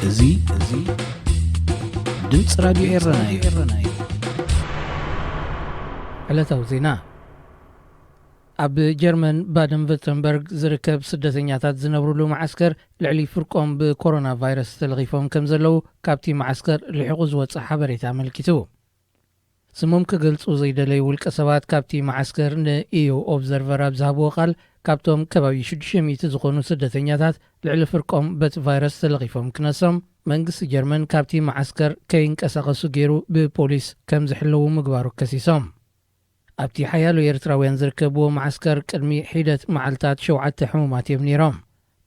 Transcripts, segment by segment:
እዚ እዚ ድምፂ ራዲዮ ኤረና እዩ። ዕለታዊ ዜና። ኣብ ጀርመን ባደን ቨርተንበርግ ዝርከብ ስደተኛታት ዝነብሩሉ መዓስከር ልዕሊ ፍርቆም ብኮሮና ቫይረስ ተለኺፎም ከም ዘለዉ ካብቲ መዓስከር ልሒቑ ዝወፀ ሓበሬታ ኣመልኪቱ። ስሞም ክገልጹ ዘይደለዩ ውልቀ ሰባት ካብቲ መዓስከር ንኢዩ ኦብዘርቨር ኣብ ዝሃብዎ ቃል፣ ካብቶም ከባቢ ሽዱሽተ ሚእቲ ዝኾኑ ስደተኛታት ልዕሊ ፍርቆም በቲ ቫይረስ ተለኺፎም ክነሶም፣ መንግስቲ ጀርመን ካብቲ መዓስከር ከይንቀሳቐሱ ገይሩ ብፖሊስ ከም ዝሕለዉ ምግባሩ ከሲሶም። ኣብቲ ሓያሎ ኤርትራውያን ዝርከብዎ መዓስከር ቅድሚ ሒደት መዓልታት ሸውዓተ ሕሙማት እዮም ነይሮም።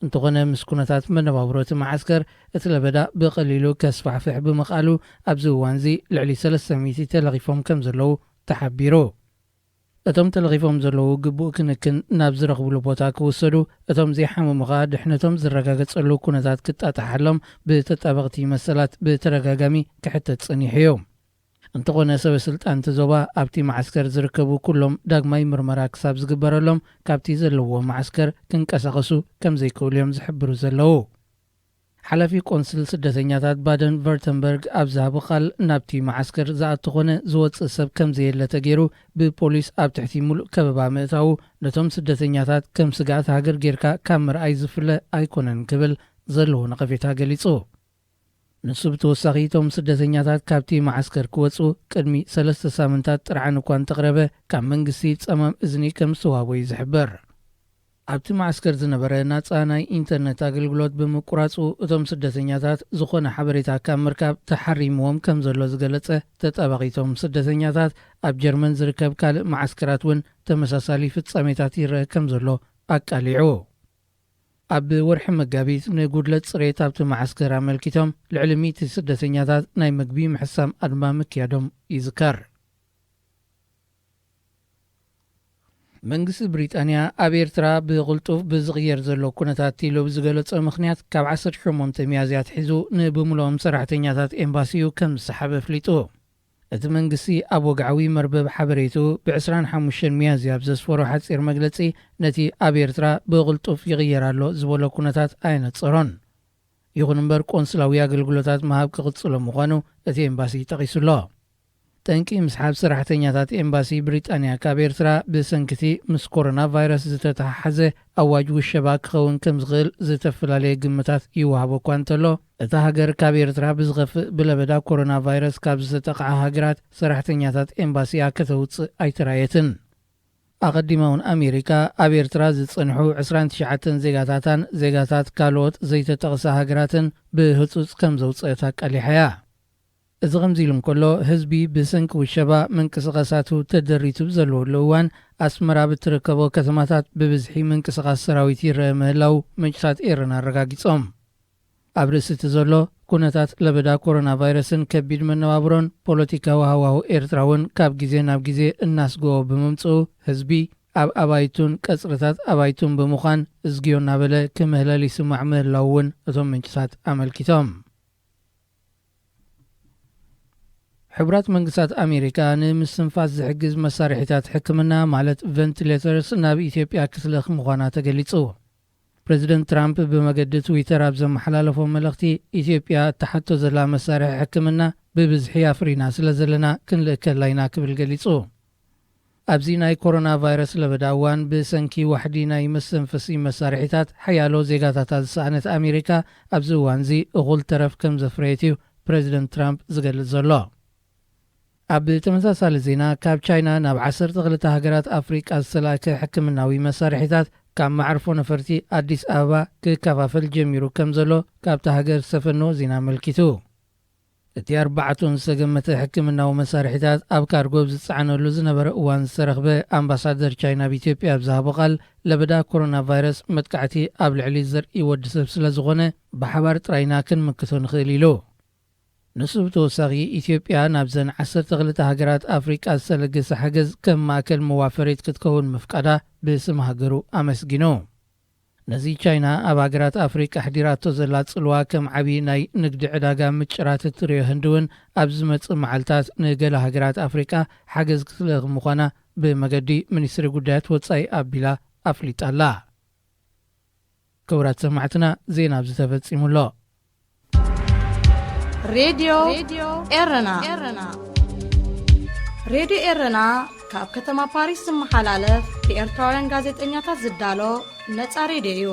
እንተኾነ ምስ ኩነታት መነባብሮ እቲ መዓስከር እቲ ለበዳ ብቐሊሉ ከስፋሕፍሕ ብምኽኣሉ ኣብዚ እዋንዚ ልዕሊ ሰለስተ ሚእቲ ተለኺፎም ከም ዘለዉ ተሓቢሩ። እቶም ተለኺፎም ዘለዉ ግቡእ ክንክን ናብ ዝረኽብሉ ቦታ ክውሰዱ፣ እቶም ዘይሓመሙ ኸኣ ድሕነቶም ዝረጋገጸሉ ኩነታት ክጣጣሓሎም ብተጣበቕቲ መሰላት ብተደጋጋሚ ክሕተት ጸኒሑ እዩ። እንተኾነ ሰበ ስልጣን እቲ ዞባ ኣብቲ መዓስከር ዝርከቡ ኩሎም ዳግማይ ምርመራ ክሳብ ዝግበረሎም ካብቲ ዘለውዎ መዓስከር ክንቀሳቐሱ ከም ዘይክእሉ እዮም ዝሕብሩ ዘለዉ። ሓላፊ ቆንስል ስደተኛታት ባደን ቨርተንበርግ ኣብ ዝሃቦ ቃል ናብቲ መዓስከር ዝኣቱ ኾነ ዝወጽእ ሰብ ከም ዘየለ ተገይሩ ብፖሊስ ኣብ ትሕቲ ሙሉእ ከበባ ምእታዉ ነቶም ስደተኛታት ከም ስግኣት ሃገር ጌርካ ካብ ምርኣይ ዝፍለ ኣይኮነን ክብል ዘለዎ ነቐፌታ ገሊጹ። ንሱ ብተወሳኺ እቶም ስደተኛታት ካብቲ መዓስከር ክወጹ ቅድሚ ሰለስተ ሳምንታት ጥርዓን እኳ እንተቕረበ ካብ መንግስቲ ጸማም እዝኒ ከም ዝተዋህቦ እዩ ዝሕበር። ኣብቲ መዓስከር ዝነበረ ናጻ ናይ ኢንተርነት ኣገልግሎት ብምቁራጹ እቶም ስደተኛታት ዝኾነ ሓበሬታ ካብ ምርካብ ተሓሪምዎም ከም ዘሎ ዝገለጸ ተጣባቒቶም ስደተኛታት ኣብ ጀርመን ዝርከብ ካልእ መዓስከራት እውን ተመሳሳሊ ፍጻሜታት ይረአ ከም ዘሎ ኣቃሊዑ። ኣብ ወርሒ መጋቢት ንጉድለት ጽሬት ኣብቲ መዓስከር ኣመልኪቶም ልዕሊ ሚእቲ ስደተኛታት ናይ መግቢ ምሕሳም ኣድማ ምክያዶም ይዝከር። መንግስቲ ብሪጣንያ ኣብ ኤርትራ ብቕልጡፍ ብዝቕየር ዘሎ ኩነታት ኢሉ ብዝገለጾ ምኽንያት ካብ ዓሰርተ ሸሞንተ ሚያዝያ ኣትሒዙ ንብምልኦም ሰራሕተኛታት ኤምባሲኡ ከም ዝሰሓበ ኣፍሊጡ። እቲ መንግስቲ ኣብ ወግዓዊ መርበብ ሓበሬቱ ብ ዕስራን ሓሙሽተን ሚያዝያ ኣብ ዘስፈሮ ሓጺር መግለጺ ነቲ ኣብ ኤርትራ ብቕልጡፍ ይቕየር ኣሎ ዝበሎ ኩነታት ኣየነጸሮን። ይኹን እምበር ቆንስላዊ ኣገልግሎታት ምሃብ ክቕጽሎ ምዃኑ እቲ ኤምባሲ ጠቒሱ ኣሎ። ጠንቂ ምስሓብ ሰራሕተኛታት ኤምባሲ ብሪጣንያ ካብ ኤርትራ ብሰንክቲ ምስ ኮሮና ቫይረስ ዝተተሓሓዘ ኣዋጅ ውሸባ ክኸውን ከም ዝኽእል ዝተፈላለየ ግምታት ይወሃቦ እኳ እንተሎ፣ እታ ሃገር ካብ ኤርትራ ብዝኸፍእ ብለበዳ ኮሮና ቫይረስ ካብ ዝተጠቕዓ ሃገራት ሰራሕተኛታት ኤምባሲኣ ከተውጽእ ኣይተራየትን። ኣቐዲማ እውን ኣሜሪካ ኣብ ኤርትራ ዝጸንሑ ዕስራን ትሽዓተን ዜጋታታን ዜጋታት ካልኦት ዘይተጠቕሳ ሃገራትን ብህጹጽ ከም ዘውጽአት ኣቃሊሓ እያ። እዚ ከምዚ ኢሉ እንከሎ፣ ህዝቢ ብሰንኪ ውሸባ ምንቅስቓሳቱ ተደሪቱ ብዘለወሉ እዋን፣ ኣስመራ ብትርከቦ ከተማታት ብብዝሒ ምንቅስቓስ ሰራዊት ይረአ ምህላው ምንጭታት ኤረና ኣረጋጊጾም። ኣብ ርእሲ እቲ ዘሎ ኩነታት ለበዳ ኮሮና ቫይረስን ከቢድ መነባብሮን፣ ፖለቲካዊ ሃዋሁ ኤርትራ እውን ካብ ግዜ ናብ ግዜ እናስግኦ ብምምጽኡ፣ ህዝቢ ኣብ ኣባይቱን ቀጽርታት ኣባይቱን ብምዃን እዝግዮ እናበለ ክምህለል ይስማዕ ምህላው እውን እቶም ምንጭታት ኣመልኪቶም። ሕቡራት መንግስታት ኣሜሪካ ንምስትንፋስ ዝሕግዝ መሳርሒታት ሕክምና ማለት ቨንቲሌተርስ ናብ ኢትዮጵያ ክትልእኽ ምዃና ተገሊጹ። ፕሬዚደንት ትራምፕ ብመገዲ ትዊተር ኣብ ዘመሓላለፎ መልእኽቲ፣ ኢትዮጵያ እትሓቶ ዘላ መሳርሒ ሕክምና ብብዝሒ ኣፍሪና ስለ ዘለና ክንልእከላ ኢና ክብል ገሊጹ። ኣብዚ ናይ ኮሮና ቫይረስ ለበዳ እዋን ብሰንኪ ዋሕዲ ናይ መስተንፈሲ መሳርሒታት ሓያሎ ዜጋታታ ዝሰኣነት ኣሜሪካ ኣብዚ እዋንዚ እኹል ተረፍ ከም ዘፍረየት እዩ ፕሬዚደንት ትራምፕ ዝገልጽ ዘሎ። ኣብ ተመሳሳሊ ዜና፣ ካብ ቻይና ናብ ዓሰርተ ክልተ ሃገራት ኣፍሪቃ ዝተላእከ ሕክምናዊ መሳርሒታት ካብ መዓርፎ ነፈርቲ ኣዲስ ኣበባ ክከፋፈል ጀሚሩ ከም ዘሎ ካብታ ሃገር ዝተፈነወ ዜና ኣመልኪቱ። እቲ ኣርባዕቱን ዝተገመተ ሕክምናዊ መሳርሒታት ኣብ ካርጎ ኣብ ዝጸዓነሉ ዝነበረ እዋን ዝተረኽበ ኣምባሳደር ቻይና ኣብ ኢትዮጵያ ኣብ ዝሃቦ ቃል፣ ለበዳ ኮሮና ቫይረስ መጥቃዕቲ ኣብ ልዕሊ ዘርኢ ወዲ ሰብ ስለ ዝኾነ ብሓባር ጥራይና ክንምክቶ ንኽእል ኢሉ። ንሱ ብተወሳኺ ኢትዮጵያ ናብዘን ዓሰርተ ክልተ ሃገራት ኣፍሪቃ ዝተለገሰ ሓገዝ ከም ማእከል መዋፈሪት ክትከውን ምፍቃዳ ብስም ሃገሩ ኣመስጊኑ። ነዚ ቻይና ኣብ ሃገራት ኣፍሪቃ ኣሕዲራቶ ዘላ ጽልዋ ከም ዓቢ ናይ ንግዲ ዕዳጋ ምጭራት እትርእዮ ህንዲ እውን ኣብ ዝመጽእ መዓልታት ንገለ ሃገራት ኣፍሪቃ ሓገዝ ክትልእኽ ምዃና ብመገዲ ሚኒስትሪ ጉዳያት ወጻኢ ኣቢላ ኣፍሊጣ ኣላ። ክቡራት ሰማዕትና፣ ዜና ኣብዚ ተፈጺሙ ኣሎ። ሬድዮ ኤረና። ሬድዮ ኤረና ካብ ከተማ ፓሪስ ዝመሓላለፍ ብኤርትራውያን ጋዜጠኛታት ዝዳሎ ነጻ ሬድዮ እዩ።